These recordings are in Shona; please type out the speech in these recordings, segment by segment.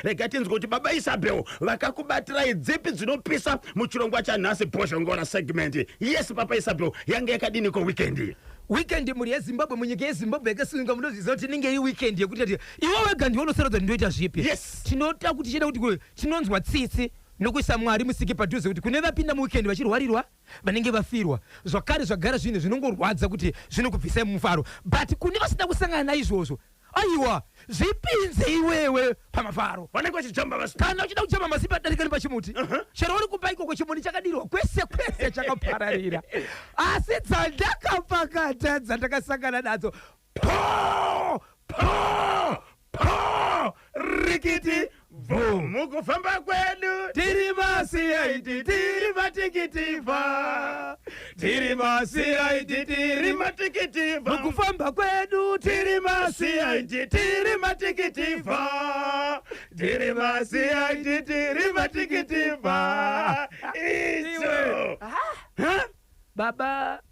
Rega tinzwe kuti Baba Isabel vakakubatirai dzipi dzinopisa muchirongwa chanhasi, Bhozhongora segment. Yes, Papa Isabel, yange yakadiniko weekend? Weekend, mhuri yeZimbabwe, munyika yeZimbabwe yakasununga, munozviziva kuti inenge iri weekend yekuti ati iwe wega ndiwe unosarudza kuti ndoita zvipi. Tinoda kuti tichida kuti tinonzwa tsitsi nokuisa Mwari musiki padhuze kuti kune vapinda muweekend vachirwarirwa, vanenge vafirwa zvakare, zvagara zvinhu zvinongorwadza kuti zvinokubvisai mumufaro. But kune vasina kusangana naizvozvo, aiwa, zvipinze iwewe pamafaro. Vanenge vachijamba vasi. Kana uchida kujamba masimba adarika nepachimuti, chero uri kumba ikoko, chimuti chakadirwa kwese kwese, chakapararira. Asi dzandakapakata, dzandakasangana nadzo, po po po, rikiti bvu mukufamba kwedu. Tiri maCID, tiri matikitivha, tiri maCID, tiri matikitivha. Mukufamba kwedu tiri maCID, tiri matikitivha, tiri maCID, tiri matikitivha icho. Huh? Baba,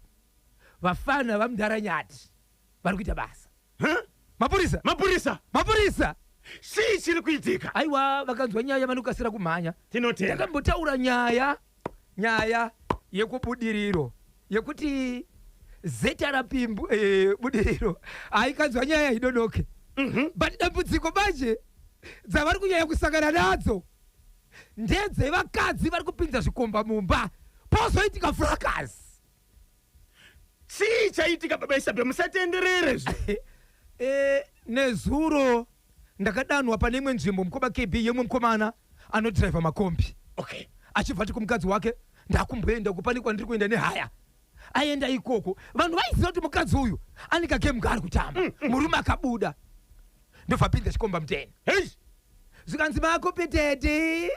vafana vamudaranyati vari kuita basa. Huh? Mapurisa. Mapurisa. Mapurisa. Chii chiri kuitika? Aiwa, vakanzwa nyaya vanokasira kumhanya. Tinotenda. Ndakambotaura nyaya yekuBudiriro yekuti ZRP Budiriro haikanzwa nyaya idodoke. But dambudziko manje dzavari kunyanya kusangana nadzo ndedzevakadzi vari kupinza zvikomba mumba, pozoitika fracas. Chii chaitika, Baba Isabel? Musatenderere zve. Nezuro ndakadanwa pane imwe nzvimbo, mukoma KB, yemwe mukomana anodhiraivha makombi. Achibva ati kumukadzi wake, "Ndakumboenda uko, pane kwandiri kuenda nehaya." Aenda ikoko, vanhu vaiziva kuti mukadzi uyu ane kagame kaari kutamba. Murume akabuda, ndobva apinza chikomba muteni. Hei. Zvikanzi, "Makupiteti."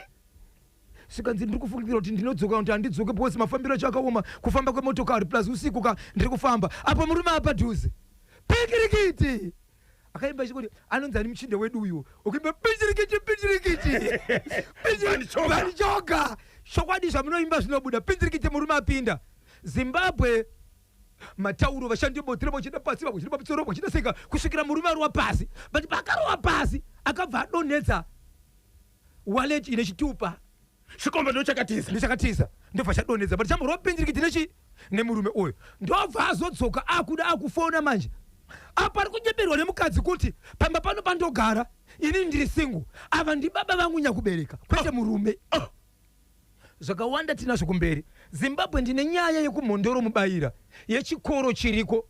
Zvikanzi, "Ndiri kufungira kuti ndinodzoka kuti handidzoke because mafambiro acho akaoma, kufamba kwemotokari, plus usiku ka ndiri kufamba." Apo murume apadhuze, pikirikiti, akaimba chikuti anonzi ani muchinda wedu uyu ukuimba pichirikiti pichirikiti? Van Choga. Van Choga. Chokwadi zvamunoimba zvinobuda. Pichirikiti, murume apinda. Zimbabwe matauro, vashandi vebotire vachida pasi, vamwe vachida pamusoro, vachida seka, kusvikira murume arova pasi. But paakarova pasi, akabva adonhedza wallet ine chitupa. Chikomba ndo chakatiza. Ndochakatiza, ndobva chadonhedza, but chamborova pindirikiti nechi nemurume uyu. Ndobva azodzoka, akuda akufona manje. Apa ari kunyeberwa nemukadzi kuti pamba pano pandogara inini ndiri single, ava ndibaba vangu nyakubereka, kwete murume. Oh. Zvakawanda tinazvo kumberi. Zimbabwe, ndine nyaya yekuMhondoro Mubayira, yechikoro chiriko.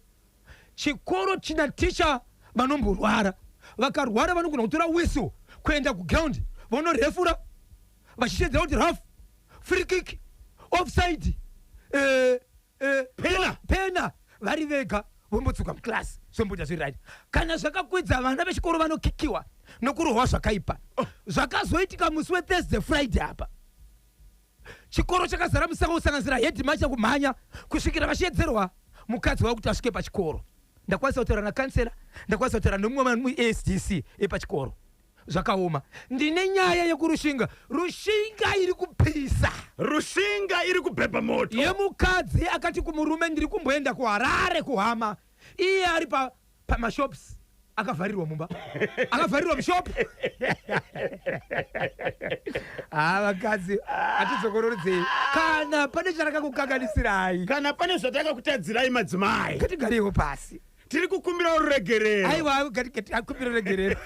Chikoro china ticha vanomborwara. Vakarwara, vanogona kutora whistle kuenda kuground, vonorefura vachishedzera kuti raf, free kick, offside, Pena. Pena, vari vega, vombodzoka muclass, zvomboita zviri right. Kana zvakakwidza, vana vechikoro vanokikiwa nokurohwa zvakaipa. Zvakazoitika musi weThursday, Friday apa, chikoro chakazara musango, kusanganisira headmaster, kumhanya kusvikira vashedzerwa mukadzi wavo kuti asvike pachikoro. Ndakwanisa kutaura nakansela, ndakwanisa kutaura nemumwe muSDC epachikoro. Zvakaoma. Ndine nyaya yekuRushinga. Rushinga iri kupisa. Rushinga iri kubhebha moto. Yemukadzi akati kumurume, "Ndiri kumboenda kuHarare kuhama," iye ari pamashops, akavharirwa mumba, akavharirwa mushop. Ha, vakadzi, hatidzokorodzei. Kana pane charakakukanganisirai, kana pane zvatakakutadzirai, madzimai, ngatigareiwo pasi. Tiri kukumbira ruregerero. Aiwa, akumbira ruregerero.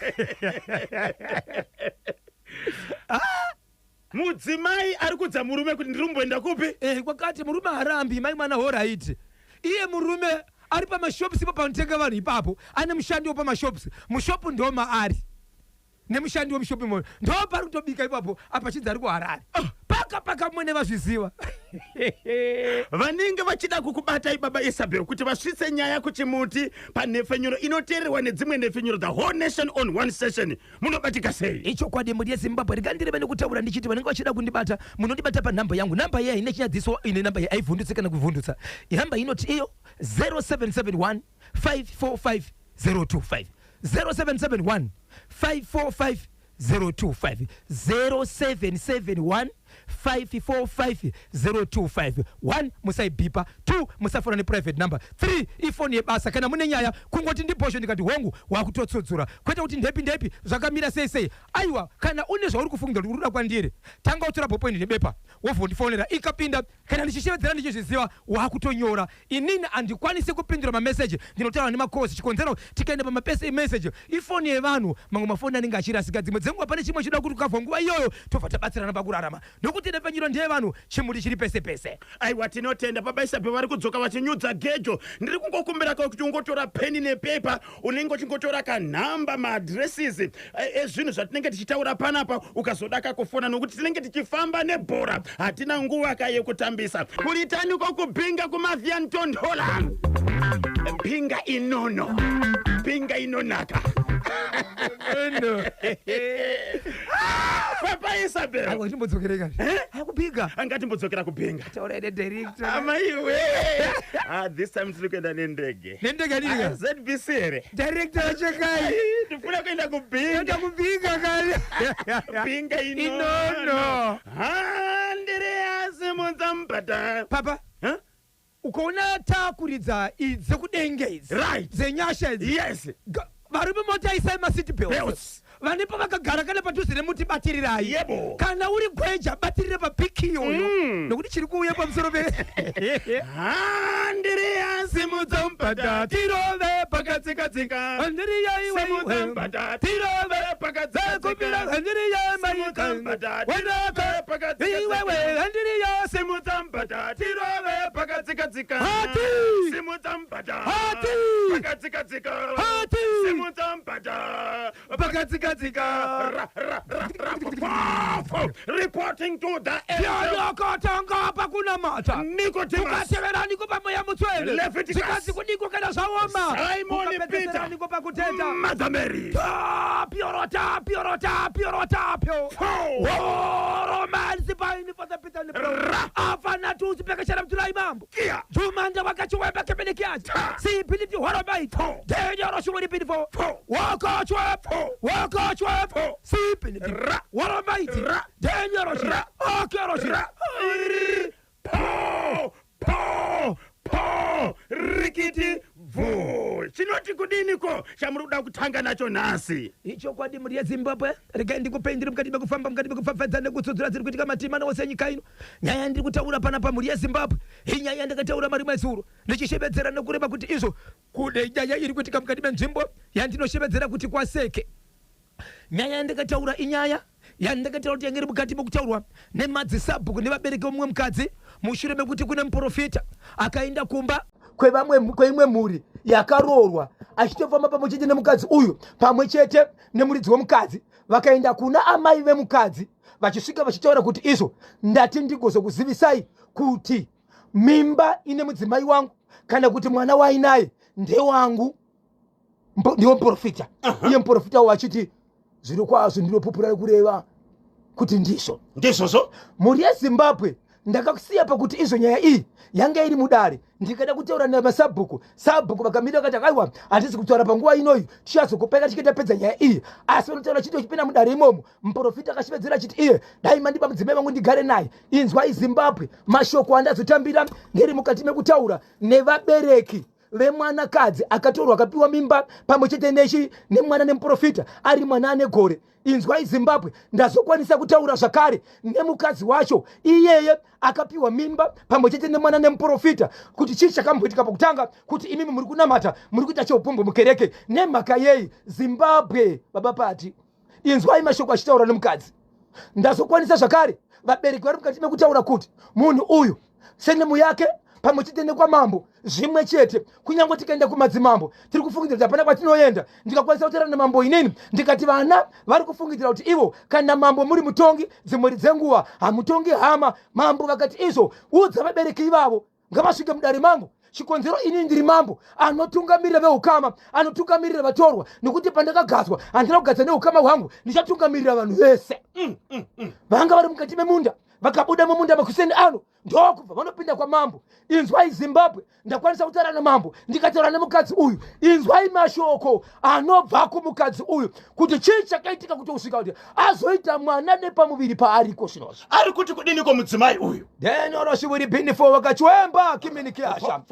Mudzimai ari kudza murume kuti, "Ndiri kumboenda kupi?" Kwakati murume harambi, mai mwana, alright. Iye murume ari pamashops ipo panotenga vanhu ipapo, ane mushandi wepamashops. Mushopu ndo maari nemushandi wemushopu imoyo, ndo pari kutobika ipapo. Apa chinzi ari kuHarare. Paka paka mwene vazviziva. Vanenge vachida kukubatai, Baba Isabel, kuti vasvitse nyaya kuchimuti panhepfenyuro inoteererwa nedzimwe nhepfenyuro, the whole nation on one session, munobatika sei? Ichokwadi, mhuri yeZimbabwe, rikandireve nekutaura ndichiti vanenge vachida kundibata, munondibata panhamba yangu. Nhamba iyi haina chinyadziso, ine nhamba iyi haivhundutsi kana kuvhundutsa. Nhamba inoti iyo 0771 545 025, 0771 545 025, 0771. 545 025. 1 musaibhipa, 2 musafona neprivate number, 3 ifoni yebasa. Kana mune nyaya kungoti ndibhosho, ndikati hongu, wakutotsudzura, kwete kuti ndepi ndepi, zvakamira sei sei. Aiwa, kana une zvauri kufungira kuti uri kuda kwandiri, tanga utora ballpoint nebepa, wovhondifonera. Ikapinda kana ndichishevedzera ndichizviziva, wakutonyora. Inini handikwanisi kupindura mameseji, ndinotaura nemakosi. Chikonzero, tikaenda pamameseji, ifoni yevanhu, mamwe mafoni anenge achirasika. Dzimwe dzenguva pane chimwe chinoda kuti ukabva nguva iyoyo, tobva tabatsirana pakurarama, nokuti nepanyiro ndeyevanhu, chimuti chiri pese pese. Aiwa, tinotenda Baba Isabel, vari kudzoka vachinyudza gejo. Ndiri kungokumbira ka kuti ungotora peni nepepa, unenge uchingotora kanhamba, maaddresses ezvinhu zvatinenge tichitaura panapa. Ukazoda kakufona, nokuti tinenge tichifamba nebhora, hatina nguva ka yekutambisa. Kuritaniko kubhinga kumavhiya ntondola, pinga inono, pinga inonaka. Papa Isabel. Aiwa, chimbodzokereka. Eh? Akubhiga. Angatimbodzokera kubhinga. Taura ine director. Amaiwe, ah, this time tiri kuenda nendege. Nendege adini? Ah, ZBC here? Director vachekai. Tifuna kuenda kubhinga. Enda kubhinga kani. Pinga inono. Inono. Handiri asimudza mubhadha. Papa. Huh? Ukaona takuridza idzi dzekudenge idzi, dzenyasha idzi, varume mota, isai maseat belts. Belts. Vane pavakagara kana padhuze nemuti, batirirai. Yebo. Kana uri gweja, batirire papiki iyoyo, nokuti chiri kuuya pamusoro pe Handiri asimudza mubhadha. Tirove. Pakatsika-tsika. Handiriya iwe. Simudza mubhadha. Tirove. Pakatsika-tsika. Kumbira handiriya. Simudza mubhadha. Wanaka. Pakatsika-tsika. Iwewe handiriya. Simudza mubhadha. Tirove pakatsika-tsika. Hati! Simudza mubhadha. Hati! Pakatsika-tsika. Hati! Simudza mubhadha. Pakatsika-tsika. Ra, ra, ra, ra, fo, fo. Reporting to the Yakatanga pakunamata. Nicodemus. Ukateveraniko pamweya mutsvene. Leviticus. Zvikanzi kudiko kana zvaoma. Simon Peter. Ukapedzeseraniko pakuteta. Mother Mary. Tapio, tapio, tapio, tapio. Fo. Romansi paini for the Peter. Ra. Afana tuzi pekashara mtulai mambo. Kia. Jumanda wakachiwemba kepelekiaji. Ta. Sipiliti horobai. Fo. Denya roshuri pinfo. Fo. Wakachwe. Fo. Wakachwe. Fo. Sipiliti. Ra. Horobaiti. Ra. Denya roshi. Ra. Okeroshi. Ra. Po. Po. Po. Rikiti. Bvu. Chinoti kudiniko chamuri kuda kutanga nacho nhasi? Ichokwadi, mhuri yeZimbabwe, regai ndikupei. Ndiri mukati mekufamba, mukati mekupfapfadza nekutsudzura dziri kuitika matima ose enyika ino. Nyaya yandiri kutaura panapa, mhuri yeZimbabwe, inyaya yandakataura marimwe zuro ndichishevedzera nekureva kuti izvo kune nyaya iri kuitika mukati menzvimbo yandinoshevedzera kuti kwaSeke. Nyaya yandakataura inyaya yandakataura kuti yange iri mukati mekutaurwa nemadzisabhuku nevabereki vomumwe mukadzi, mushure mekuti kune muprofita akaenda kumba kwevamwe, kweimwe mhuri yakaroorwa, achitofamba pamwe chete nemukadzi uyu, pamwe chete nemuridzi wemukadzi. Vakaenda kuna amai vemukadzi, vachisvika vachitaura kuti izvo ndati ndigozokuzivisai kuti mimba ine mudzimai wangu, kana kuti mwana wainaye, ndewangu. Ndiwo muprofita. Iye muprofita uyu achiti, zviri kwazvo ndinopupura kureva kuti ndizvo. Ndizvozvo. Mhuri yeZimbabwe, ndakasiya pakuti izvo nyaya iyi yanga iri mudare. Ndikada kutaura namasabhuku, sabhuku vakamira vakati, aiwa, handisi kutaura panguva inoyi, tichazokupeka tichinge tapedza nyaya iyi. Asi vanotaura chiti chipinda mudare imomo, muprofita akashevedzera achiti iye, dai mandipa mudzimai vangu ndigare naye. Inzwai Zimbabwe, mashoko andazotambira nderi mukati mekutaura nevabereki vemwanakadzi akatorwa, akapiwa mimba pamwe chete nechi nemwana nemuprofita, ari mwana ane gore. Inzwai Zimbabwe, ndazokwanisa kutaura zvakare nemukadzi wacho iyeye akapiwa mimba pamwe chete nemwana nemuprofita, kuti chii chakamboitika pakutanga, kuti imimi muri kunamata, muri kuita cheupombwe mukereke nemhaka yei. Zimbabwe, baba Pati, inzwai mashoko achitaura nemukadzi. Ndazokwanisa zvakare, vabereki vari mukati mekutaura kuti munhu uyu senemu yake pamwe chete nekwamambo zvimwe chete. Kunyange tikaenda kumadzimambo, tiri kufungidzira kuti hapana kwatinoenda. Ndikakwanisa kutaura namambo inini, ndikati vana vari kufungidzira kuti ivo kana mambo muri mutongi, dzimwe dzenguva hamutongi hama. Mambo vakati izvo, udza vabereki ivavo ngavasvike mudare mangu. Chikonzero, inini ndiri mambo anotungamirira veukama, anotungamirira vatorwa, nekuti pandakagadzwa handina kugadza neukama hwangu, ndichatungamirira vanhu vese vanga vari mukati memunda. Vakabuda mumunda makuseni ano, ndokubva vanopinda kwamambo. Inzwai Zimbabwe, ndakwanisa kutaura namambo, ndikataura nemukadzi uyu. Inzwai mashoko anobva kumukadzi uyu kuti chii chakaitika kuti usvika kuti azoita mwana nepamuviri paariko zvinozvo. Ari kuti kudiniko mudzimai uyu? Denoroshiwiri binifo vakachwemba kiminikiasha.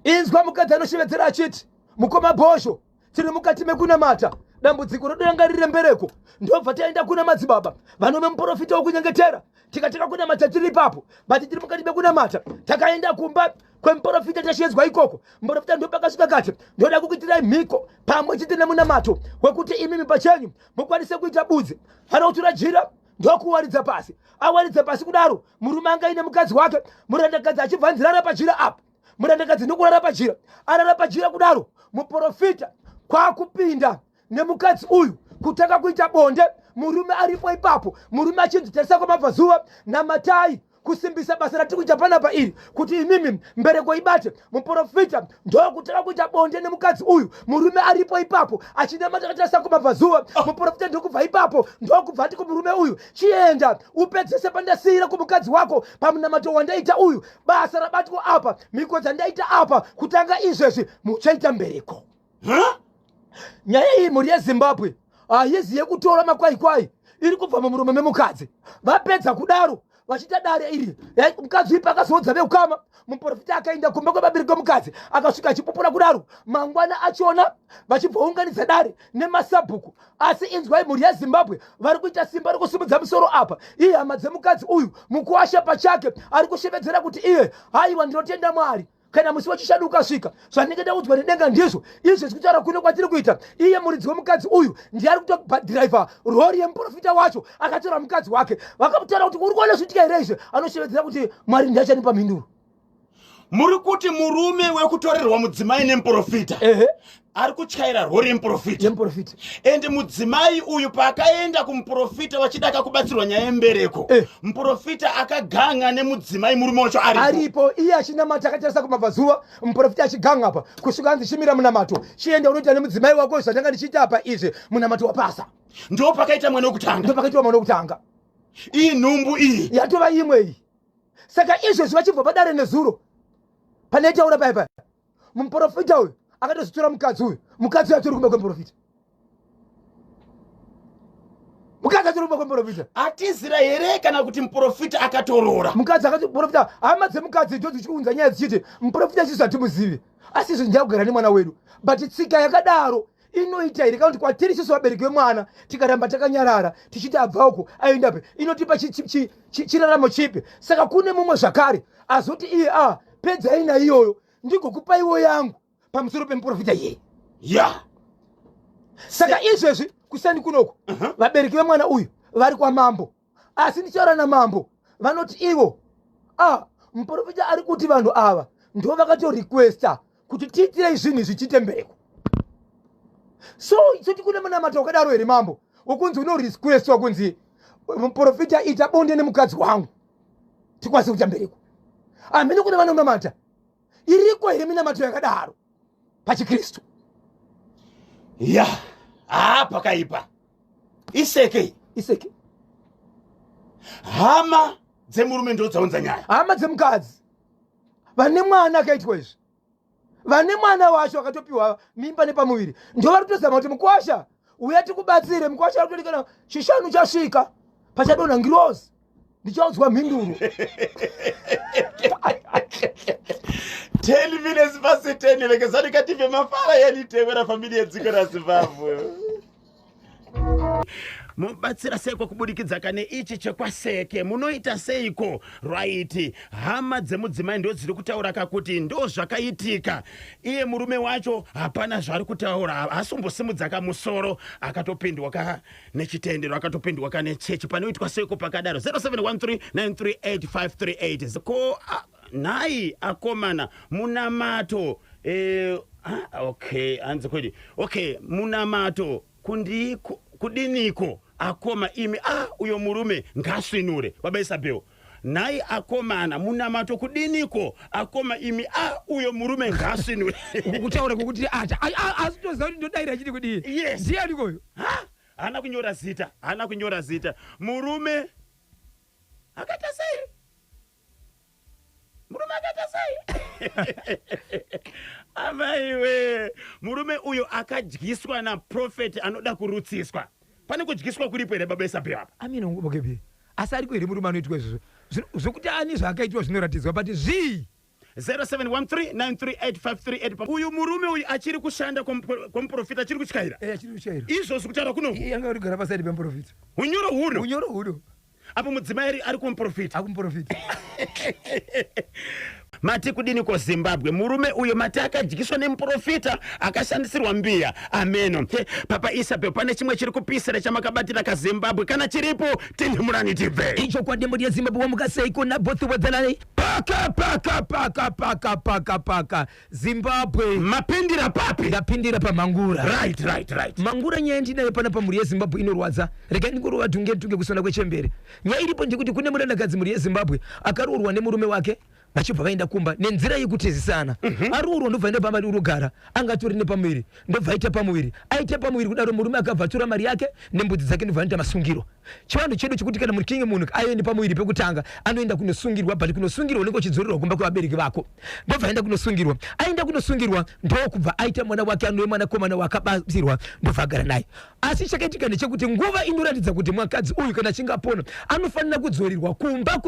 Inzwa mukadzi anoshevedzera achiti, mukoma Bhozho, tiri mukati mekunamata, dambudziko rodo ranga riri rembereko, ndobva taenda kuna madzibaba vanove muprofita wokunyengetera, tikatanga kunamata tiri ipapo. But tiri mukati mekunamata, takaenda kumba kwemuprofita, tashedzwa ikoko. Muprofita ndopakasvika kati, ndoda kukuitirai mhiko pamwe chete nemunamato wekuti imimi pachenyu mukwanise kuita budzi. Anokutora jira ndokuwaridza pasi. Awaridza pasi kudaro, murume anga aine mukadzi wake, murandakadzi achibva nzirara pajira apa, murandakadzi ndokurara pajira. Arara pajira kudaro, muprofita kwakupinda nemukadzi uyu kutanga kuita bonde, murume aripo ipapo. Murume achinzi, tarisa kwamabvazuva, namatai kusimbisa basa ratiri kuita panapa iri kuti imimi mbereko ibate. Muprofita ndokutanga kuita bonde nemukadzi uyu, murume aripo ipapo, achinamata akatarisa kumabvazuva. Muprofita ndokubva ipapo ndokubva ati kumurume uyu, chienda upedzese pandasiyira kumukadzi wako pamunamato wandaita uyu. Basa rabatwa apa, mhiko dzandaita apa, kutanga izvezvi muchaita mbereko. Huh? Nyaya iyi, mhuri yeZimbabwe, haizi yekutora makwaikwai, iri kubva mumurume memukadzi. Vapedza kudaro vachiita dare iri, mukadzi uyu pakazoudza veukama, muprofita akaenda kumba kwevabiri kwemukadzi, akasvika achipupura kudaro. Mangwana achona vachibvaunganidza dare nemasabhuku. Asi inzwai mhuri yeZimbabwe, vari kuita simba rekusimudza musoro apa ihama dzemukadzi uyu. Mukuwasha pachake ari kushevedzera kuti iye, haiwa, ndinotenda Mwari, kana musi wechishanu ukasvika, zvandinenge ndaudzwa nedenga ndizvo izvezvi kutaura kuno kwatiri kuita. Iye muridzi wemukadzi uyu ndiye ari kutodhiraivha rori yemuprofita wacho akatora mukadzi wake. Vakamutaura kuti uri kuona zviitika here izvi, anoshevedzera kuti Mwari ndiye achanipa mhinduro. Muri kuti murume wekutorerwa mudzimai nemuprofita Ehe. ari kutyaira rori yemuprofita? Yemuprofita. Ende mudzimai uyu paakaenda kumuprofita vachida kubatsirwa nyaya yembereko, muprofita akaganga nemudzimai, murume wacho aripo? Aripo. Iye achinamata akatarisa kumabvazuva, muprofita achiganga apa, kusvika anzi chimira munamato, chienda unoita nemudzimai wako zvandanga ndichiita apa izvi, munamato wapasa. Ndo pakaita mwana wekutanga. Ndo pakaitwa mwana wekutanga. Iyi nhumbu iyi. Yatova imwe iyi. Saka izvezvi vachibva padare nezuro panoitaura paya paya, muprofita uyu akatozotora mukadzi uyu. Mukadzi uyu atori kumba kwemuprofita, mukadzi atori kumba kwemuprofita. Atizira here kana kuti muprofita akatorora? Mukadzi akati muprofita, hama dzemukadzi ndo dzichiunza nyaya dzichiti muprofita isusu hatimuzivi, asi izvo ndiyakugara nemwana wedu. But tsika yakadaro inoita here? Kana kuti kwatiri isusu vabereki vemwana, tikaramba takanyarara tichiti abva uko aendape, inotipa chiraramo chipi? Saka kune mumwe zvakare azoti iye, a pedzai naiyoyo, ndigokupaiwo yangu pamusoro pemuprofita iyeye. Saka izvezvi kuseni kunoku vabereki vemwana uyu vari kwamambo. Asi ndichaura namambo, vanoti ivo, a muprofita ari kuti vanhu ava ndo vakatoriquesta kuti tiitirei zvinhu izvi chiite mbereko. So soti kune munamato wakadaro here, mambo, wokunzi unorequestwa kunzi muprofita ita bonde nemukadzi wangu tikwanise kuita mbereko? Hamene kune vanonamata. Iriko here minamato yakadaro pachiKristu? Ya, haa, pakaipa. Iseke. Iseke. Hama dzemurume ndo dzaunza nyaya. Hama dzemukadzi vane mwana akaitwa izvi, vane mwana wacho akatopiwa mimba nepamuviri, ndo vari kutozama kuti mukwasha uya tikubatsire. Mukwasha ari kutoti kana chishanu chasvika, pachadonha ngirozi, ndichaudzwa mhinduro. 10 minutes past 10. Rekezani kative mafara yanitevera famili yedziko raZimbabwe. Mubatsira seiko kubudikidza kane ichi chekwaseke? Munoita seiko? Right, hama dzemudzimai ndo dziri kutaura kakuti ndo zvakaitika. Iye murume wacho hapana zvaari kutaura, haasombosimudza kamusoro. Akatopindwa ka nechitendero, akatopindwa ka nechechi. Panoitwa seiko pakadaro? 0713938538. Ko nhai akomana, munamato okay, hanzi kwedi, okay, munamato kundiko kudiniko akoma imi? Ah, uyo murume ngasvinure. Baba Isabel, nhai akomana, munamato kudiniko akoma imi? Ah, uyo murume ngasvinure. Kutaura kwokuti ata asi toziva kuti ndodaira chiti kudii. Yes. Ndianikoyo? Ha, haana kunyora zita, haana kunyora zita murume. Akaita sei murume? Akaita sei amaiwe? Murume uyo akadyiswa naprofeti anoda kurutsiswa. Pane kudyiswa kuripo here, baba Isabel, apa? Amina, okay, asi ariko here murume anoitwa izvozvo? Zvokuti ani zvaakaitwa zvinoratidzwa, but zvii? 0713938538. Uyu murume uyu achiri kushanda kwomuprofita, achiri kutyaira? Achiri kutyaira. Izvozvi kutaura kuno? Anga urigara pasaidi pemuprofita. Unyoro huno? Unyoro huno. Apo mudzimai ari kumuprofita? Akumuprofita. Mati kudini ko, Zimbabwe? Murume uyo mati akadyiswa nemuprofita, akashandisirwa mbiya, ameno. Papa Isabel, pane chimwe chiri kupisira chamakabatira kaZimbabwe? Kana chiripo, tinhimurani tibve. Ichokwadi, mhuri yeZimbabwe, wamukaseiko nabhothi wedzerai? Paka paka paka paka paka paka, Zimbabwe. Mapindira papi? Ndapindira pamhangura. right. Mangura, nyaya ndinayo pana pamhuri yeZimbabwe inorwadza. Regai ndingorova tunge tunge kusona kwechembere. Nyaya iripo ndekuti kune murandakadzi, mhuri yeZimbabwe, akaroorwa nemurume wake, vachibva vaenda kumba nenzira yekutizisana. Aroorwa, ndobva aenda pamba urogara, angatori nepamuviri, ndobva aita pamuviri. Aita pamuviri kudaro, murume akabva atora mari yake nembudzi dzake, ndobva anoita masungiro. Chivanhu chedu chekuti kana muchinge munhu aende pamuviri pekutanga, anoenda kunosungirwa, but kunosungirwa unenge uchidzorerwa kumba kwevabereki vako. Ndobva aenda kunosungirwa. Aenda kunosungirwa, ndokubva aita mwana wake, anove mwanakomana wakabatsirwa, ndobva agara naye. Asi chakaitika ndechekuti nguva inoratidza kuti mwakadzi uyu kana achinge apona, anofanira kudzorerwa kumba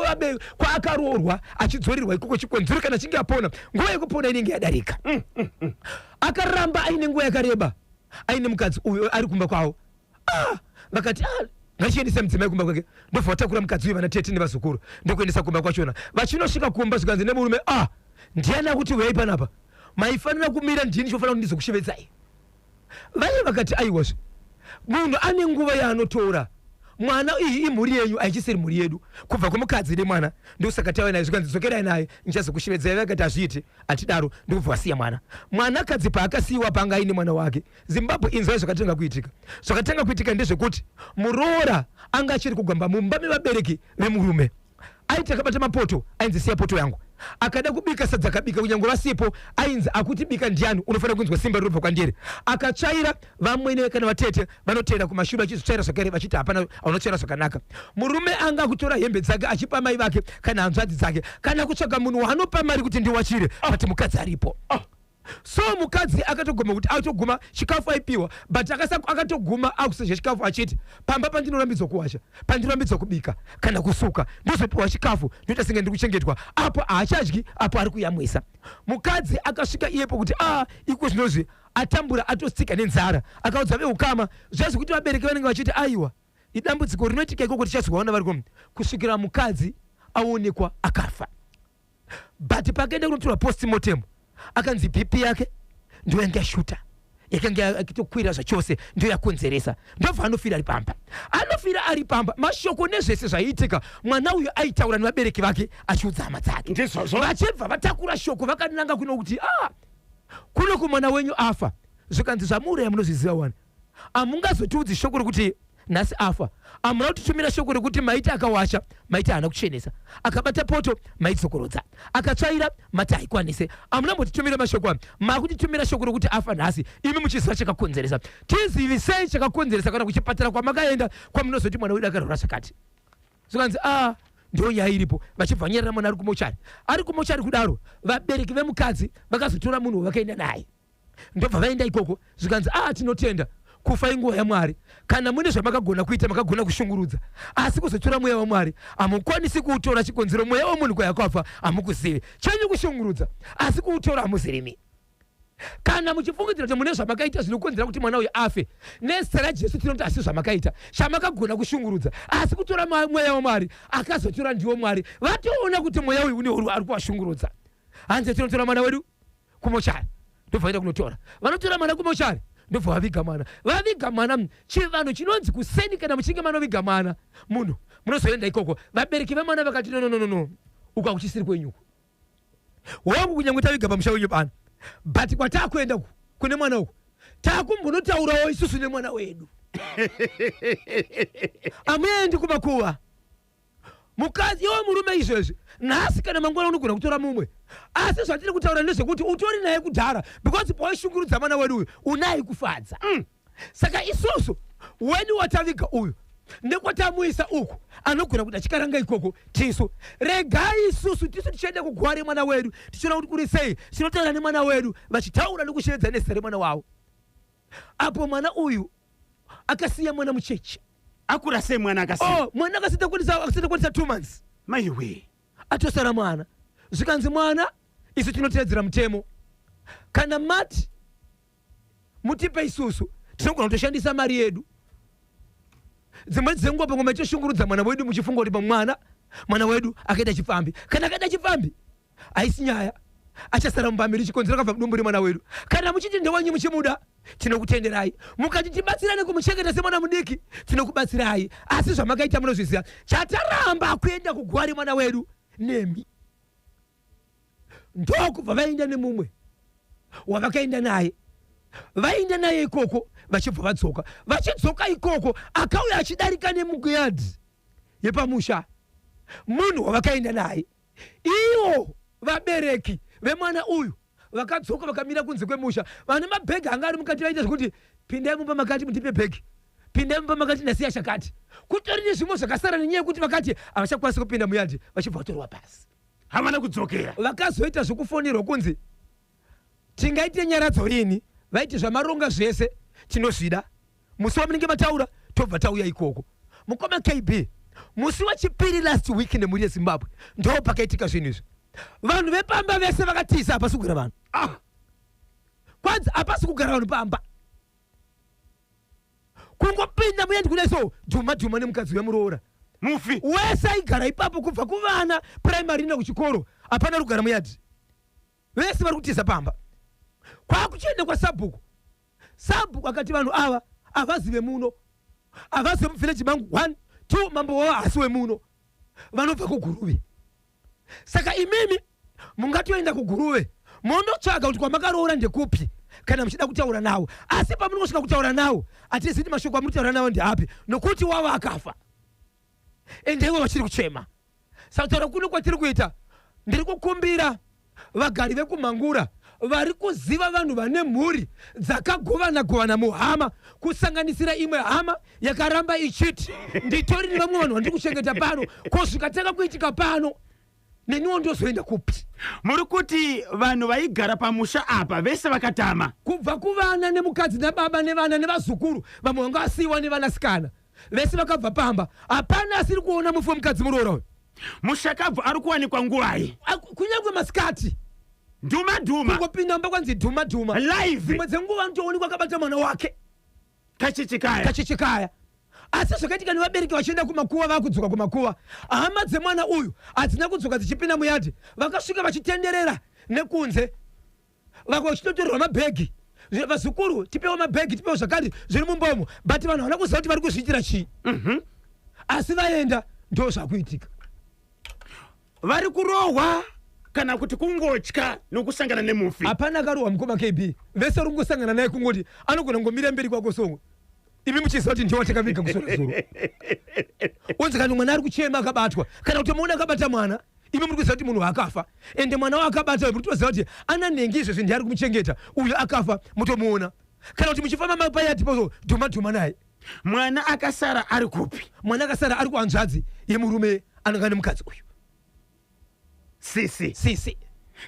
kwaakaroorwa, achidzorerwa ikoko. Chikonzero, kana achinge apona, nguva yekupona inenge yadarika. Akaramba aine nguva yakareba aine mukadzi uyu ari kumba kwavo. Ah, vakati, ah, ngachiendese mudzimai kumba kwake. Ndobva vatakura mukadzi uyu, vana tete nevazukuru, ndokuendesa kumba kwachona. Vachinosvika kumba, zvikanzi nemurume, ah, ndiani akuti uyai panapa? Maifanira kumira, ndini chofanira kuti ndizokushevedzai. Vaye vakati, aiwazve, munhu ane nguva yaanotora mwana. Iyi imhuri yenyu, haichisiri mhuri yedu, kubva kwemukadzi nemwana. Ndosaka tauya naye. Zvikanzi, dzokerai naye, ndichazokushevedzai. Vakati, hazviiti, hatidaro. Ndokubva vasiya mwana. Mwanakadzi paakasiyiwa, panga aine mwana wake. Zimbabwe, inzwai zvakatanga kuitika. Zvakatanga kuitika ndezvekuti muroora anga achiri kugamba mumba mevabereki vemurume. Aiti akabata mapoto, ainzi, siya poto yangu. Akada kubika sadza, akabika kunyange vasipo, ainzi, akuti bika ndiani? Unofanira kunzwa simba rinobva kwandiri. Akatsvaira, vamwene kana vatete vanoteera kumashure vachizotsvaira zvakare, vachiti hapana anotsvaira zvakanaka. Murume anga akutora hembe dzake achipa mai vake kana hanzvadzi dzake, kana kutsvaga munhu waanopa mari kuti ndiwachire, but mukadzi aripo. So mukadzi akatoguma kuti atoguma chikafu aipiwa, but akatoguma akusedya chikafu achiti, pamba pandinorambidzwa kuwacha, pandinorambidzwa kubika kana kusuka, ndozopiwa chikafu, ndoita senge ndiri kuchengetwa. Apo haachadyi, apo ari kuyamwisa. Mukadzi akasvika iyepo kuti a iko zvinozvi atambura, atosika nenzara. Akaudza veukama zvazi kuti vabereki vanenge vachiti, aiwa, idambudziko rinoitika ikoko, tichazovaona vari kusvikira mukadzi aonekwa akafa. But pakaenda kunotorwa postmortem, akanzi BP yake ndo yanga yashuta, yakanga yakitokwira zvachose, ndo yakonzeresa. Ndobva anofira ari pamba, anofira ari pamba. Mashoko nezvese zvaiitika, mwana uyu aitaura nevabereki vake, achiudza hama dzake. Ndizvozvo. Vachibva vatakura shoko, vakananga kuno kuti, ah, kuno kumwana wenyu afa. Zvikanzi, zvamuuraya munozviziva wani, hamungazotiudzi shoko rekuti nhasi afa. Hamuna kutitumira shoko rekuti maiti akawacha, maiti haana kuchenesa, akabata poto maidzokorodza, akatsvaira mati haikwanise. Hamuna mbotitumira mashoko aya, makutitumira shoko rekuti afa nhasi, imi muchiziva chakakonzeresa. Tizivisei chakakonzeresa, kana kuchipatara kwamakaenda kwamunozoti mwana wedu akarwara zvakati. Zvikanzi, a, ndo nyaya iripo. Vachibva nyarira, mwana ari kumochari. Ari kumochari kudaro, vabereki vemukadzi vakazotora munhu wavakaenda naye, ndobva vaenda ikoko. Zvikanzi, a, tinotenda, kufa inguva yaMwari. Kana mune zvamakagona kuita, makagona kushungurudza, asi kuzotora mweya waMwari hamukwanisi kuutora. Chikonzero, mweya wemunhu kwayakafa hamukuzivi. Chenyu kushungurudza, asi kuutora hamuzirimi. Kana muchifungidzira kuti mune zvamakaita zvinokonzera kuti mwana uyu afe, nezita raJesu tinoti asi zvamakaita, chamakagona kushungurudza, asi kutora mweya waMwari, akazotora ndiwo Mwari. Vatoona kuti mweya uyu une uri ari kuvashungurudza. Hanzi, tinotora mwana wedu kumochari. Ndobva vaenda kunotora, vanotora mwana kumochari, ndobva vaviga mwana. Vaviga mwana, chivanhu chinonzi kuseni, kana muchinge manoviga mwana, munhu munozoenda ikoko. Vabereki vemwana vakati, no, no, no, no, uku hakuchisiri kwenyuku. Wangu, kunyange taviga pamusha wenyu pano, but kwataakuenda uku kune mwana uku, taakumbonotaurawo isusu nemwana wedu. Hamuendi kumakuva. Mukadzi, iwe murume, izvezvi nhasi kana mangwana unogona kutora mumwe, asi zvatiri kutaura ndezvekuti utori naye kudhara, because pawaishungurudza mwana wedu uyu, unaye kufadza. Saka isusu wedu wataviga uyu. Nekwatamuisa uku anogona kuita chikaranga ikoko. Tisu regai isusu tisu tichienda kuguva remwana wedu, tichiona kuti kuri sei, tinotaura nemwana wedu, vachitaura nekushevedza nezita remwana wavo. Apo mwana uyu akasiya mwana mucheche. Akura sei mwana akasiya? Oh, mwana akasita kwanisa 2 months. Maiwe. Atosara mwana. Zvikanzi mwana, isu tinotevedzera mutemo. Kana mati mutipe isusu, tinogona kutoshandisa mari yedu. Dzimwe dzenguva pamwe machishungurudza mwana wedu muchifunga kuti mwana wedu akaita chipfambi. Kana akaita chipfambi, haisi nyaya. Achasara mupamiri chikonzero akabva mudumbu remwana wedu. Kana muchiti ndewanyu muchimuda, tinokutenderai. Mukati tibatsirane kumuchengeta semwana mudiki, tinokubatsirai. Asi zvamakaita munozviziva. Chataramba kuenda kuguva remwana wedu nemi. Ndokubva vaenda nemumwe wavakaenda naye. Vaenda naye ikoko vachibva vadzoka. Vachidzoka ikoko akauya achidarika nemuguyadhi yepamusha. Munhu wavakaenda naye. Ivo vabereki vemwana uyu vakadzoka vakamira kunze kwemusha. Vane mabhegi anga ari mukati vaita zvekuti pindai mumba makati mutipe bhegi. Pindai mumba makati ndasiya chakati. Kutori nezvimwe zvakasara nenyaya yekuti vakati havachakwanisi kupinda muyadhi vachibva vatorwa pasi. Havana kudzokera. Vakazoita zvekufonirwa kunzi tingaite nyaradzo rini, vaiti zvamaronga zvese tinozvida. Musi wamunenge mataura tobva tauya ikoko. Mukoma KB, musi wechipiri last week nemhuri yeZimbabwe ndo pakaitika zvinhu izvi. Vanhu vepamba vese vakatiza, hapasi kugara vanhu. Kwanzi hapasi kugara vanhu pamba. Kungopinda muyendi kudai so dhuma dhuma nemukadzi wemuroora. Mufi. Wese aigara ipapo kubva kuvana primary nekuchikoro hapana kugara muyadhi. Vese vari kutiza pamba. Kwakuchienda kwasabhuku. Sabhuku akati vanhu ava havazi vemuno. Havazi vemuvillage mangu 1 2 mambo wavo haasi wemuno. Vanobva kuGuruve. Saka imimi mungatoenda kuGuruve mondotsvaga kuti kwamakaroora ndekupi kana muchida kutaura nawo. Asi pamunongosvika kutaura nawo hatizivi mashoko amuri kutaura nawo ndeapi nokuti wavo akafa. Ende ivo vachiri kuchema. Saka kutaura kuno kwatiri kuita, ndiri kukumbira vagari vekuMhangura vari kuziva vanhu vane mhuri dzakagovana govana muhama, kusanganisira imwe hama yakaramba ichiti nditori nevamwe vanhu vandiri kuchengeta pano, ko zvikatanga kuitika pano neniwo ndozoenda kupi? Muri kuti vanhu vaigara pamusha apa vese vakatama kubva kuvana nemukadzi nababa nevana nevazukuru, vamwe vanga vasiyiwa nevanasikana vese vakabva pamba, hapana asiri kuona mufi wemukadzi muroora uyu. Mushakabvu ari kuwanikwa nguvai? Kunyangwe masikati dhuma dhuma, kungopinda mumba kwanzi dhuma dhuma live. Dzimwe dzenguva anotoonekwa akabata mwana wake kachichikaya kachichikaya. Asi zvakaitika nevabereki vachienda kumakuva, vakudzoka kumakuva, hama dzemwana uyu hadzina kudzoka dzichipinda muyadhi. Vakasvika vachitenderera nekunze, vamwe vachitotorerwa mabhegi. Vazukuru tipewo mabhegi, tipewo zvakati zviri mumbomo, but vanhu havana kuziva kuti vari kuzviitira chii. Asi vaenda ndo zvakuitika. Vari kurohwa kana kuti kungotya nokusangana nemufi? Hapana akarohwa mukoma KB. Vese uri kungosangana naye kungoti anogona kungomira mberi kwako songwe, imi muchiziva kuti ndiwo watakaviga kusora zuro. Onzi kana mwana ari kuchema akabatwa, kana kuti muona akabata mwana, imi muri kuziva kuti munhu akafa. Ende mwana waakabata muri kutoziva kuti ana nhengi izvezvi ndiye ari kumuchengeta, uyu akafa mutomuona. Kana kuti muchifamba mapayati pozo dhuma dhuma naye. Mwana akasara ari kupi? Mwana akasara ari kuhanzvadzi yemurume anonga nemukadzi uyu. Sisi. Sisi.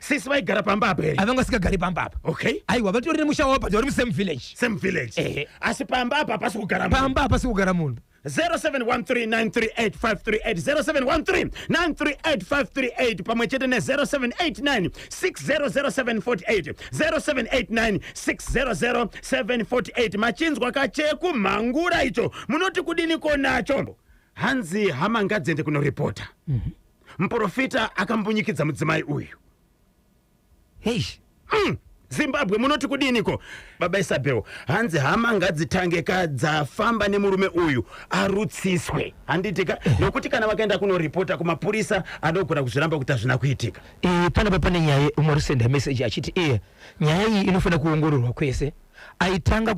Sisi vaigara pamba apa here? Havanga vasingagari pamba apa. Okay. Aiwa, vatori nemusha wavo, but vari musame village. Same village. Ehe. Asi pamba apa hapasi kugara munhu. Pamba hapasi kugara munhu. 0713938538, 0713938538 pamwe chete ne0789600748, 0789600748. Machinzwa kachekumhangura icho, munoti kudiniko nacho? Hanzi hama ngadziende kunoripota muprofita akambunyikidza mudzimai uyu. Hei. Zimbabwe, munoti kudiniko? Baba Isabel, hanzi hama ngadzitange ka dzafamba nemurume uyu arutsiswe, handitika? Nokuti kana vakaenda kunoripota kumapurisa anogona kuzviramba kuti hazvina kuitika. Panapa pane nyaya, umwe ari kusenda meseji achiti iye nyaya iyi inofanira kuongororwa kwese. Aifanira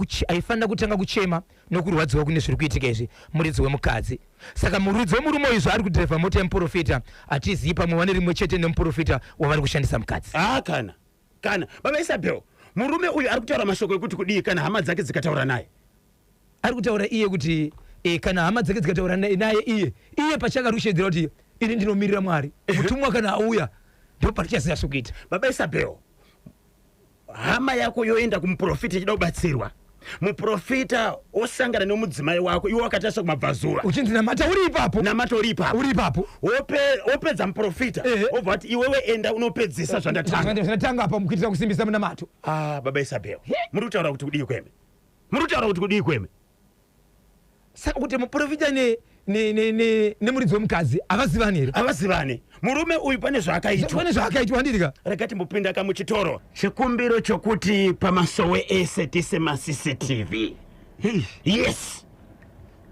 kutanga kuchema nokurwadziwa kune zviri kuitika izvi muridzi wemukadzi. Saka muridzi wemurume uyu zvaari kudhiraivha mota yemuprofita, hatizivi pamwe vane rimwe chete nemuprofita wavari kushandisa mukadzi. Ah, kana baba Isabel, murume uyu ari kutaura mashoko ekuti kudii kana hama dzake dzikataura naye? Ari kutaura iye kuti Kana hama dzake dzikataura naye iye iye pachake ari kushedzera kuti ini ndinomirira Mwari, mutumwa kana auya ndo patichaziva zvekuita. Baba Isabel, hama yako yoenda kumuprofita ichida kubatsirwa, muprofita osangana nomudzimai wako, iwe wakatarisa kumabvazuva. Uchinzi namata uri ipapo. Namata uri ipapo. Uri ipapo. Wopedza muprofita obva wati, iwewe enda unopedzisa zvandatanga. Zvandatanga apa, mukuitira kusimbisa munamato. Ah, baba Isabel, muri kutaura kuti kudii kweme? Muri kutaura kuti kudii kweme? Saka kuti muprofita nemuridzi wemukadzi havazivani here? Havazivani. Murume uyu pane zvaakaitwa. Pane zvaakaitwa, handirika? Rega timbopinda kamuchitoro. Chikumbiro chokuti pamasowe ese tise maCCTV. Yes.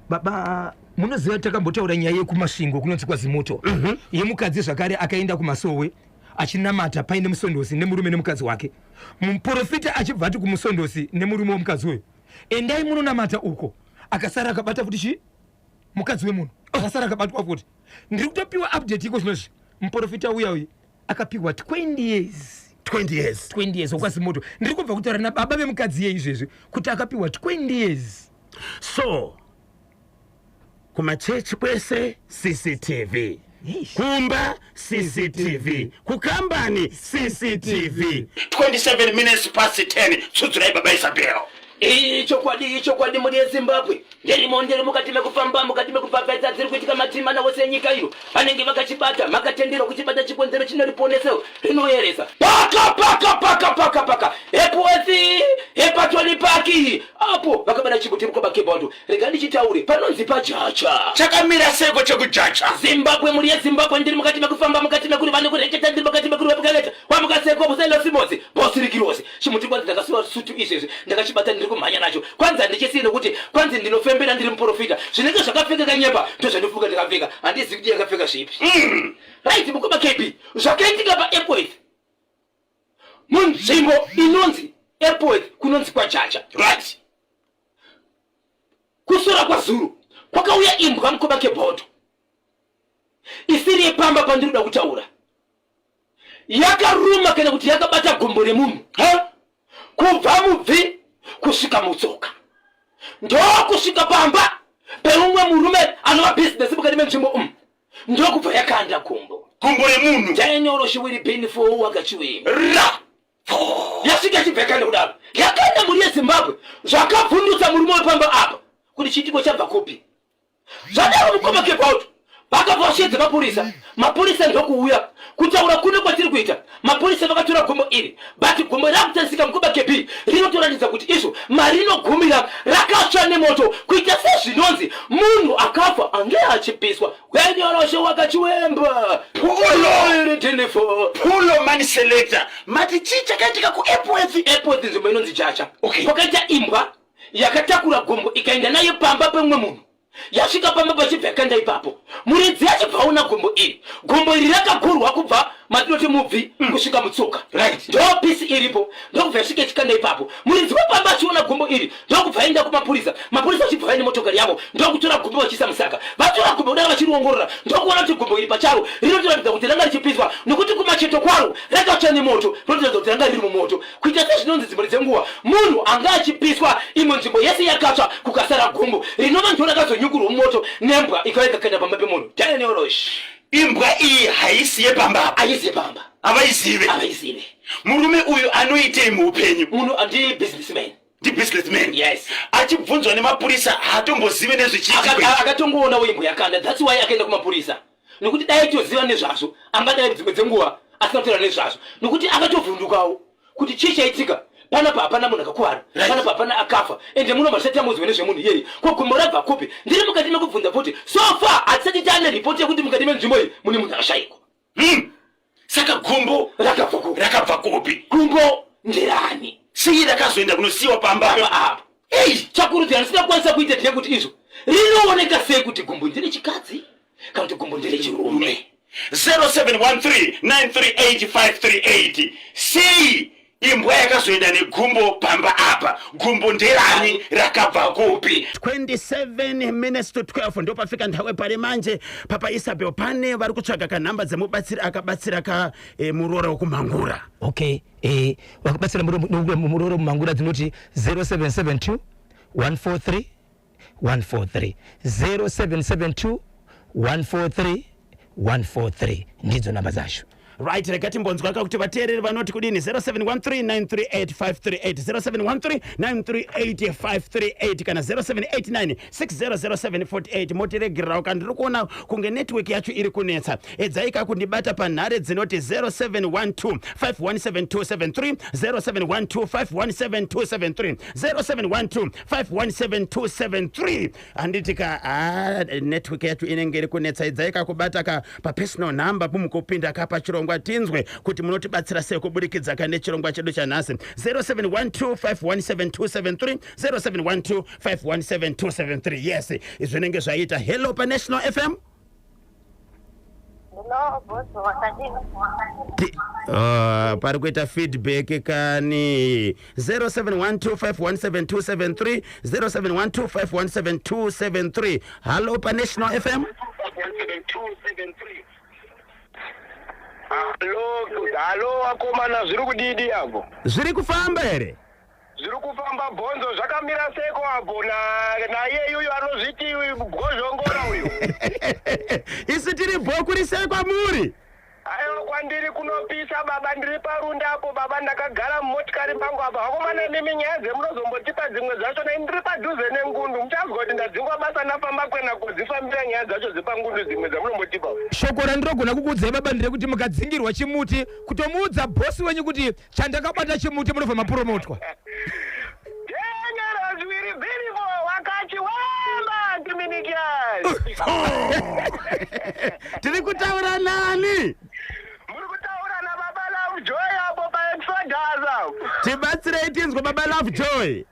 Baba, munoziva takambotaura nyaya yekuMasvingo kunonzi kwaZimoto, yemukadzi zvakare akaenda kumasowe achinamata paine musondosi nemurume nemukadzi wake. Muprofita achibva ati kumusondosi nemurume wemukadzi uyu, endai munonamata uko. Akasara akabata futi chi mukadzi wemunhu, akasara akabatwa futi. Ndiri kutopiwa update iko zvinozvi, muprofita uya uyu akapiwa 20 years. 20 years. 20 years wokwaZimoto. Ndiri kubva kutaura nababa vemukadzi iye izvezvi kuti akapiwa 20 years. So kumachechi kwese CCTV, kumba CCTV, kukambani CCTV. 27 minutes past 10. Tsudzurai, baba Isabel. Ichokwadi, ichokwadi, muri yeZimbabwe. Ndirimo, ndiri mukati mekufamba, mukati mekupfapfaidza dziri kuitika matima wose enyika ino. Vanenge vakachibata makatenderwa kuchibata, chikonzero chinoriponeso rinoyeresa. Paka paka paka paka paka Epworth, ePatoni Park apo vakabata chimuti mukobakebhondo. Rega ndichitaure panonzi paJacha. Chakamira seko chekuJacha? Zimbabwe, muri yeZimbabwe, ndiri mukati mekufamba, mukati mekuri vane kureketa, ndiri mukati mekuri vapukaleta wamukaseko busailosimosi bosirikirosi. Chimuti kwanzi ndakasiwa sutu izvezvi, ndakachibata, ndiri kumhanya nacho. Kwanzi handichisii nokuti kwanzi ndinofembera, ndiri muprofita. Zvinenge zvakapfeka kanyepa ndozvandifuka ndakapfeka, handizivi kuti yakapfeka zvipi. Right, mukoma KB, zvakaitika paEpworth, munzvimbo inonzi Epworth, kunonzi kwaJacha, kusora kwaZuru, kwakauya imbwa, mukoma Kebhoto, isiri yepamba pandiri kuda kutaura. Yakaruma kana kuti yakabata gumbo remunhu kubva mubvi kusvika mutsoka, ndokusvika pamba peumwe murume anova bhizinesi mukati menzvimbo umu, ndokubva yakanda gumbo. Gumbo remunhu. Daniel Shiwiri Binfo wakachiwini. Ra. Yasvika ichibva yakanda kudaro, yakanda, mhuri yeZimbabwe. Zvakabvundutsa murume wepamba apa kuti chiitiko chabva kupi. Zvadaro, mukoma Kebauto, vakabva vasheedza mapurisa. Mapurisa ndokuuya. Kutaura kuno kwatiri kuita, mapurisa vakatora gumbo iri, but gumbo rakutarisika, mukoma KB, rinotoratidza kuti izvo marinogumira rakatsva nemoto, kuita sezvinonzi munhu akafa ange achipiswa. Wenyoroshe wakachiwemba. Pulo. Iri Pulo man selector, mati chii chakaitika kuEpworth? Epworth, nzvimbo inonzi Jacha. Kwakaita imbwa yakatakura gumbo ikaenda nayo pamba pemumwe munhu. Yasvika pamba pachibva yakanda ipapo. Muridzi achibva aona gumbo iri. Gumbo iri rakagurwa kubva matinoti mubvi kusvika mutsoka. Ndo piece iripo. Ndokubva yasvika ichikanda ipapo. Muridzi wepamba achiona gumbo iri, ndokubva aenda kumapurisa. Mapurisa achibva vaine motokari yavo, ndokutora gumbo vachiisa musaka. Vatora gumbo kudaro, vachiriongorora, ndokuona kuti gumbo iri pacharo rinotoratidza kuti ranga richipiswa, nokuti kumacheto kwaro rakatsva nemoto, rinotoratidza kuti ranga riri mumoto, kuita sezvinonzi dzimwe dzenguva munhu anga achipiswa, imwe nzvimbo yese yakatsva, kukasara gumbo rinova ndo rakazonyukurwa mumoto nembwa, ikauya ikakaenda pamba pemunhu. Daniel Rosh. Imbwa iyi haisi yepamba. Haisi yepamba. Havaizive. Havaizive. Murume uyu anoitei muupenyu? Munhu andi businessman. Ndibusinessman? Yes. Achibvunzwa nemapurisa haatombozive nezvechiitiko ichi. Akatongoonawo imbwa yakanda, that's why akaenda kumapurisa, nokuti dai toziva nezvazvo angadai dzimwe dzenguva asina kutaura nezvazvo, nokuti akatovhundukawo kuti chii chaitika panapa. Hapana munhu akakuvara panapa, hapana akafa, ende muno masati tamuzwe nezvemunhu iyeye. Ko gumbo rabva kupi? Ndiri mukati mekubvunza futi. So far hatisati taane ripoti yekuti mukati menzvimbo iyi mune munhu akashayikwa. Saka gumbo rakabva kupi? Rakabva kupi? Gumbo nderani? Sei rakazoenda kunosiyiwa pamba? Pamba apa. Ei. Chakurudziro handisina kukwanisa kuita ndeyekuti izvo rinooneka sei kuti gumbo nderechikadzi kana kuti gumbo nderechirume. 0713938538. Sei imbwa yakazoenda negumbo pamba apa? Gumbo nderani? Rakabva kupi? 27 minutes to 12, ndopafika nthawe pari manje. Papa Isabel, pane vari kutsvaga kanhamba dzemubatsiri akabatsira ka muroora wekumhangura. Okay, vakabatsira muroora mumhangura dzinoti 0772 143. 143, 0772 143 143 ndidzo namba dzacho. Right, rega timbonzwaka kuti vateereri vanoti kudini. 0713938538, 0713938538 kana 0789600748. Motiregererawo kana ndiri kuona kunge network yacho iri kunetsa. Edzai ka kundibata panhare dzinoti 0712 517273, 0712 517273, 0712 517273. Handiti ka? Ah, network yacho inenge iri kunetsa. Edzai ka kubata ka papersonal number pumukupinda ka pachirongwa, tinzwe kuti munotibatsira sei kuburikidza ka nechirongwa chedu chanhasi. 0712 517273, 0712 517273. Yes, zvinenge zvaita. Hello paNational FM. Hello, boss, wakadini? Pari kuita feedback kani. 0712517273, 0712517273. Hallo paNational FM. Hallo, hallo akomana, zviri kudidi apo? Zviri kufamba here? Zviri kufamba bhonzo, zvakamira seko apo naiye yuyu anozviti gozhongora uyu. Isu tiri bhoku risei kwamuri? Aiwa, kwandiri kunopisa baba, ndiri parunda apo baba, ndakagara mumotikari pangu apa. Vakomana, nemi nyaya dzemunozombotipa dzimwe dzacho nai ndiri padhuze nengundu, muchazwa kuti ndadzingwa basa ndafamba kwena kudzifambira nyaya dzacho dzepangundu dzimwe dzamunombotipa. Shoko randinogona kukuudzai baba nderekuti mukadzingirwa chimuti, kutomuudza bhosi wenyu kuti chandakabata chimuti, munobva mapromotwa. Dangerous, very beautiful, wakati wemba Dominican. Tiri kutaura nani? Muri kutaura nababa Love Joy apo paExodus apo. Tibatsirei tinzwe, baba Love Joy.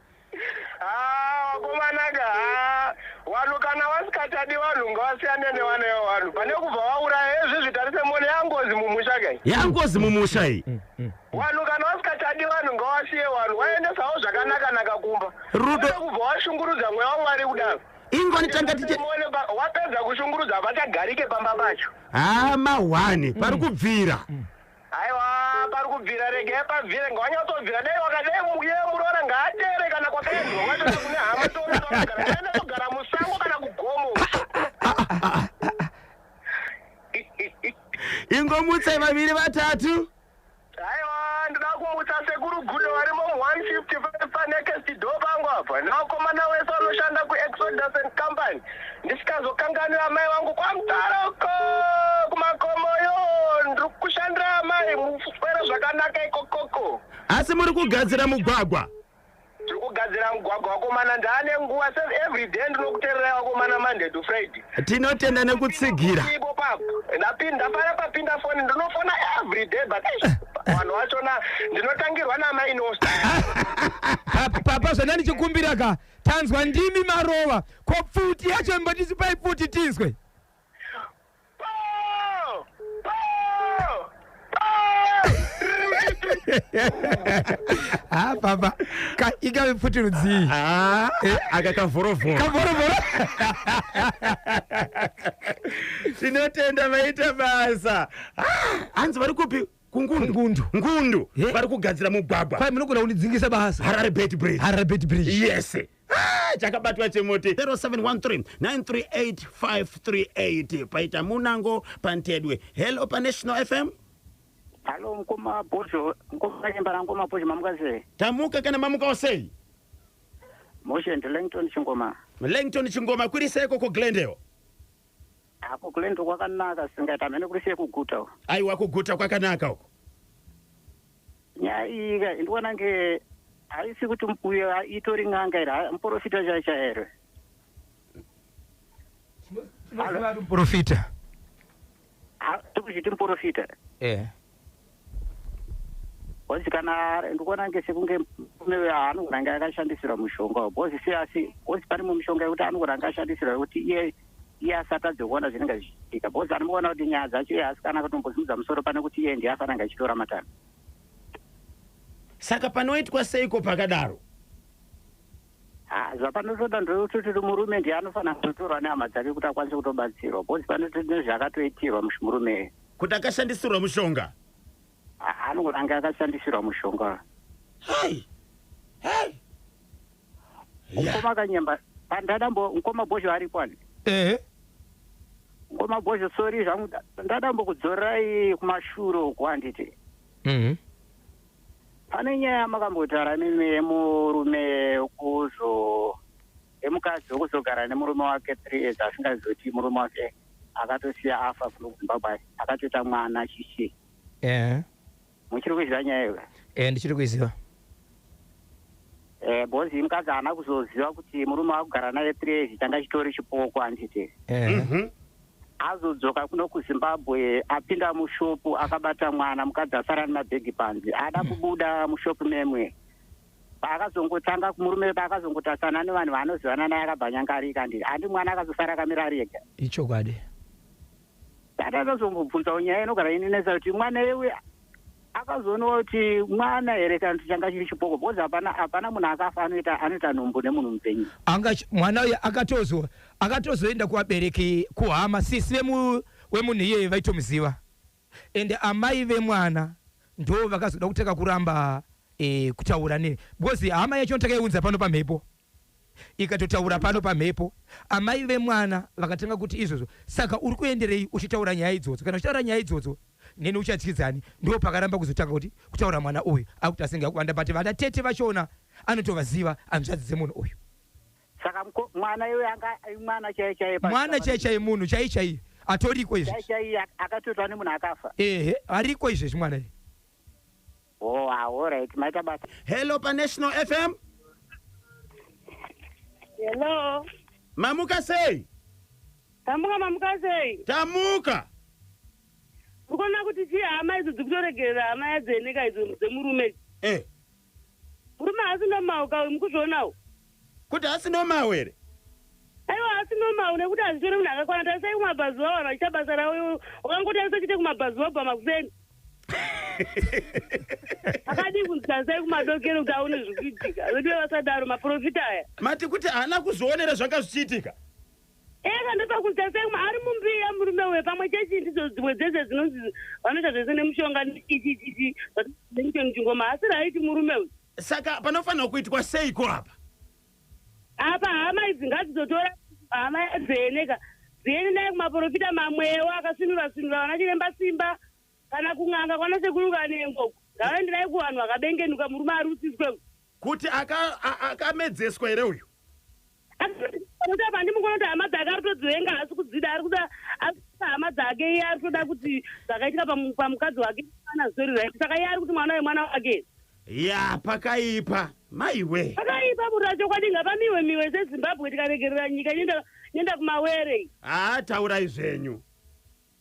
Ah, vakomanaka, ha, vanhu kana vasikachadi vanhu ngavasiyane nevanevo vanhu pane kubva vauraya. Ezvizvi tarise mone yangozi mumusha kai. Yangozi mumusha iyi. Vanhu kana vasikachadi vanhu ngavasiye vanhu vaendesawo zvakanaka-naka kumba. Rudo- Pane kubva washungurudza mweya waMwari kudaro. Ingoni tanga tiche Muone wapedza kushungurudza, hapachagarike pamba pacho. Hama 1 pari kubvira. Aiwa, pari kubvira, regai pabvire, ngawanyatsobvira. Dai wakadai ye muroora ngaatere kana kwakaendwa kwacho kune hama toogara, aende kugara musango kana kugomo. Ingomutsai vaviri vatatu. Aiwa, ndoda kumutsa sekuru Gudo varimo mu155 panext door pangu apa, navakomana wese vanoshanda kuExodus and Company. Ndisikazokanganwi amai vangu kwaMutaroko kumakomoyo. Ndiri kushandira amai, muswere zvakanaka ikokoko. Asi muri kugadzira mugwagwa? Tiri kugadzira mugwagwa wakomana, ndaane nguva se every day ndinokuteererai wakomana, Monday to Friday. Tinotenda nekutsigira. Ipo papo ndapinda, ndafara papinda foni, ndinofona every day, but eish, vanhu vachona ndinotangirwa namainosta. Papa, zvandanichikumbira ka, tanzwa ndimi marova ko pfuti yacho, imbotisipai pfuti tizwe. Po! Po! Po! Ha papa ka, ingave pfuti rudzii? Ah, aka kavhorovhoro. Kavhorovhoro. Tinotenda, vaita basa. Ah, hanzi vari kupi? Kungundu. Kungundu. Ngundu. Eh. Vari kugadzira mugwagwa. Kwai munogona kundidzingisa basa. Harare Beit Bridge. Harare Beit Bridge. Yes. Ah, chakabatwa chemuti. 0713 938538. Paita munango pantedwe. Hello paNational FM. Halo mukoma Bhozho, mukoma Nyembara, mukoma Bhozho, mamuka sei? Tamuka, kana mamukawo sei? Motion Langton Chingoma. Langton Chingoma, kuri seiko kuGlendale? Ako Glendale kwakanaka, singaita mene kuri sei kuguta uko. Aiwa, kuguta kwakanaka uko. Nyaya iyi ka ndikuona nge haisi kuti uyo itori n'anga here, muprofita chaicha here. Muprofita. Tikuchiti muprofita. Bhozi kana ndikuona nge sekunge murume uyo anogona nge akashandisirwa mushonga, bhozi se asi bhozi pane mumwe mishonga yekuti anogona nge ashandisirwa yekuti iye asatadze kuona zvinenge zvichiitika, bhozi anomuona kuti nyaya dzacho iye asi kana kutombosimudza musoro pane kuti iye ndiye afanira nge achitora matanho. Saka panoitwa seiko pakadaro? Ah, zvapanotoda ndokutoti murume ndiye anofanira kutotorwa nehama dzake kuti akwanise kutobatsirwa, bhozi panototi nezvaakatoitirwa murume. Kuti akashandisirwa mushonga? Ah, anogona nge akashandisirwa mushonga. Hai hai. Mukoma Kanyemba. Pandadambo mukoma Bhozho aripo ani? Ehe. Mukoma Bhozho, sorry zvangu, ndadambokudzorerai kumashure uku, handiti? Pane nyaya yamakambotaura imimi yemurume kuzo yemukadzi wekuzogara nemurume wake 3 years asingazivi kuti murume wake akatosiya afa kuno kuZimbabwe, akatoita mwana chichi. Muchiri kuziva nyaya iyoyo? Eh, ndichiri kuiziva. Because mukadzi haana kuzoziva kuti murume wakugara naye 3 years changa chitori chipoko, handiti? Azodzoka kuno kuZimbabwe, apinda mushopu akabata mwana, mukadzi asara nemabhegi panze, ada kubuda mushopu memwe. Paakazongotanga murume, paakazongotasana nevanhu vaanozivana naye, akabva nyangarika, handiti? Handi mwana akazosara akamira ari ega? Ichokwadi. Tatatozombobvunzawo nyaya inogara ininetsa kuti mwana iwe akazoonawo kuti mwana here kana kuti changa chiri chipoko, because hapana munhu akafa anoita nhumbu nemunhu mupenyu. Anga mwana uyu akatozoenda kuvabereki, kuhama, sisi wemunhu iyeye vaitomuziva, ende amai vemwana ndo vakazoda kutanga kuramba kutaura nini, because hama yacho takaiunza pano pamhepo, ikatotaura pano pamhepo. Amai vemwana vakatanga kuti izvozvo, saka uri kuenderei uchitaura nyaya idzodzo? Kana uchitaura nyaya idzodzo neni uchatyidzani? Ndo pakaramba kuzotanga kuti kutaura mwana uyu akuti asenge akuwanda, but vana tete vachona anotovaziva, hanzvadzi dzemunhu uyu. Saka mwana iwe anga mwana chaiye chaiye? Mwana chaiye chaiye, munhu chaiye chaiye atoriko izvezvi. Chaiye chaiye akatoitwa nemunhu akafa? Ehe, ariko izvezvi mwana iye. Oh, alright, maita basa. Hello, paNational FM. Hello. Mamuka sei? Tamuka, mamuka sei? Tamuka. Urikuona kuti chii, hama idzo dzikutoregerera hama yadzeneka idzo dzemurume. Murume haasi normal ka, mukuzvionawo. Kuti haasi normal here? Aiwa, haasi normal, nekuti hazvitori munhu akakwana. Tarisai kumabhazuva, vanhu vachiita basa ravo, wakangotarisa chete kumabhazuva kubva makuseni. Akadii kunzi tarisai kumadokero kuti aone zviri kuitika? Veduve, vasadaro maprofita aya. Mati kuti haana kuzvionera zvanga zvichiitika? Eka, ndopakunzi tarisai kuma ari mumbiya murume uyo. Pamwe chechi ndidzo dzimwe dzese dzinonzi vanoita zvese nemushonga, ichichichi chingoma, haasi right murume uyu. Saka panofanirwa kuitwa seiko apa? Apa hama idzi ngadzizotora hama yadzeneka, dziende naye kumaprofita mamwewo akasvinura svinura, vana chiremba simba, kana kun'anga kwana sekuru Kanengo. Ngavaende naye kuvanhu vakabengenuka, murume arutsiswe. Kuti akamedzeswa here uyu? Kuti apa ndimukona kuti hama dzake ari kutodzivenga, haasi kudzida, ari kuda asi hama dzake iye ari kutoda kuti zvakaitika pamukadzi wake ana zvitori right. Saka iye ari kuti mwana wemwana wake. Ya, pakaipa maiwe. Pakaipa murira chokwadi, ngapamiwe miwe seZimbabwe, tikaregerera nyika inoenda kumawere. Haa, taurai zvenyu.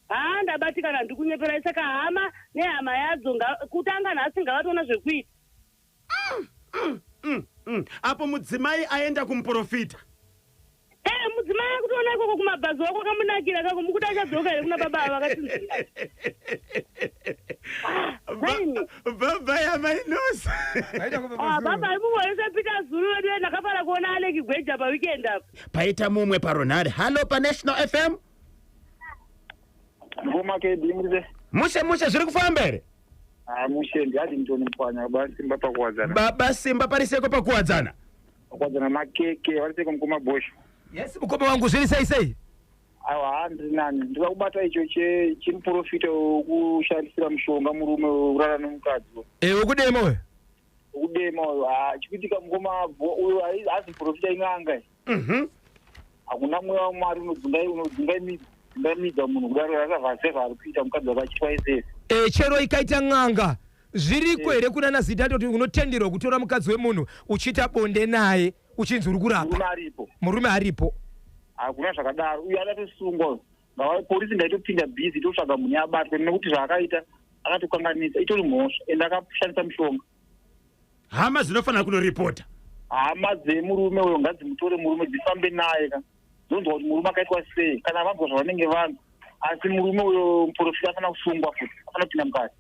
Haa, ndabatikana, ndikunyeperai. Saka hama nehama yadzo kutanga nhasi ngavatoona zvekuita. Apo mudzimai aenda kumuprofita. E, mudzimai akutoona ikoko kumabhazi wako akamunakira kako, mukuti achadzoka here kuna baba ava vakatsinzira? Baba yamainosa. Baba imumwe Peter Zulu vedu, ndakafara kuona Aleki Gweja paweekend apa. Paita mumwe paronhare. Hallo, paNational FM. Ngoma kedi murise. Mushe mushe, zviri kufamba here? Ah, mushe, ndiAddington Mupwanya, baba Simba paKuwadzana. Baba Simba, pariseko paKuwadzana? Pakuwadzana makeke, variseko mukoma Bosho? Yes, mukoma wangu, zviri sei sei? Aiwa, handiri nani. Ndinoda kubata icho chemuprofita wekushandisira mushonga murume wekurara nemukadzi. E, wekudema uyo? Wekudema uyo. Ha, chikuitika mukoma uyo hazi muprofita, in'anga. Hakuna mweya waMwari unodzingaimidza munhu kudaro, asavhasevha ari kuita mukadzi wake achitwa isese. E, chero ikaita n'anga, zviriko here kunana zita toti unotenderwa kutora mukadzi wemunhu uchiita bonde naye uchinzi uri kurapa? Murume aripo. Murume aripo. Hakuna zvakadaro. Uyo adatosungwa uyo. Polisi ngaitopinda busy itotsvaga munhu abatwe, nekuti zvaakaita akatokanganisa, itori mhosva, ende akashandisa mushonga. Hama dzinofanira kunoripota. Hama dzemurume uyo ngadzimutore murume, dzifambe naye ka, dzonzwa kuti murume akaitwa sei, kana vanzwa zvavanenge vanzwa. Asi murume uyo muprofita afanira kusungwa futi, afanira kupinda mukati.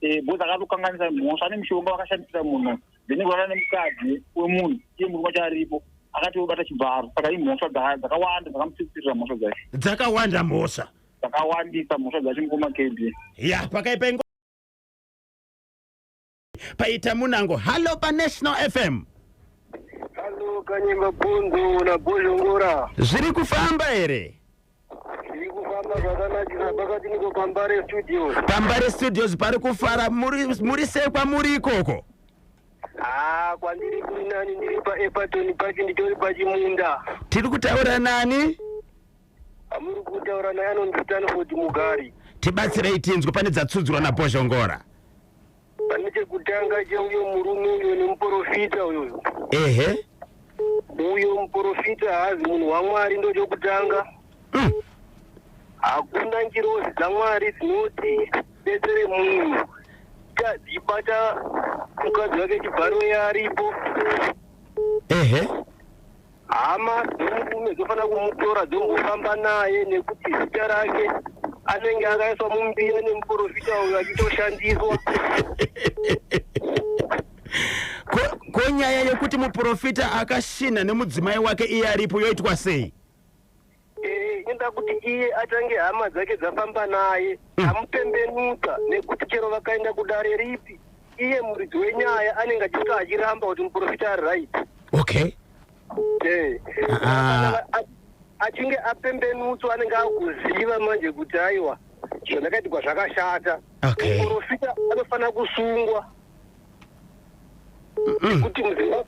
Because akatokanganisa mhosva, ane mushonga wakashandisira munhu, then kurara nemukadzi wemunhu iye murume wacho aripo, akatobata chibharo. Saka imhosva dzakawanda dzakamutsiksirira mhosva dzacho. Dzakawanda mhosva. Dzakawandisa mhosva dzacho, mukoma KB. Ya, pakaipa paita munango. Hallo, paNational FM. Hallo. Hello Kanyemba Bhonzo naBhozhongora. Zviri kufamba here? Zviri kufamba zvakanakisa pakati niko paMbare Studios. PaMbare Studios pari kufara. Muri sei kwamuri ikoko? Haa, kwandiri kuri nani, ndiri paEpaton Park, nditori pachimunda. Tiri kutaura nani? Amuri kutaura naye anonzi Stanford Mugari. Tibatsirei tinzwe pane dzatsudzurwa naBhozhongora. Pane chekutanga cheuyo murume uyo nemuprofita uyoyo. Ehe. Uyo muprofita haazi munhu waMwari, ndochokutanga. Hakuna ngirozi dzaMwari dzinoti betsere munhu chadzibata mukadzi wake chibharo yaaripo. Ehe. Hama dzemurume dzofanira kumutora dzombofamba naye nekuti zita rake anenge akaiswa mumbiya nemuprofita uyo achitoshandiswa. Ko nyaya yekuti muprofita akashinha nemudzimai wake iye aripo yoitwa sei? Inoda kuti iye atange hama dzake dzafamba naye, amupembenuka, nekuti chero vakaenda kudare ripi, iye muridzi wenyaya anenge achisvika achiramba kuti muprofita ari right. Achinge apembenutswa anenge akuziva manje kuti aiwa, zvandakaitikwa zvakashata. Muprofita anofanira kusungwa nekuti muZimbabwe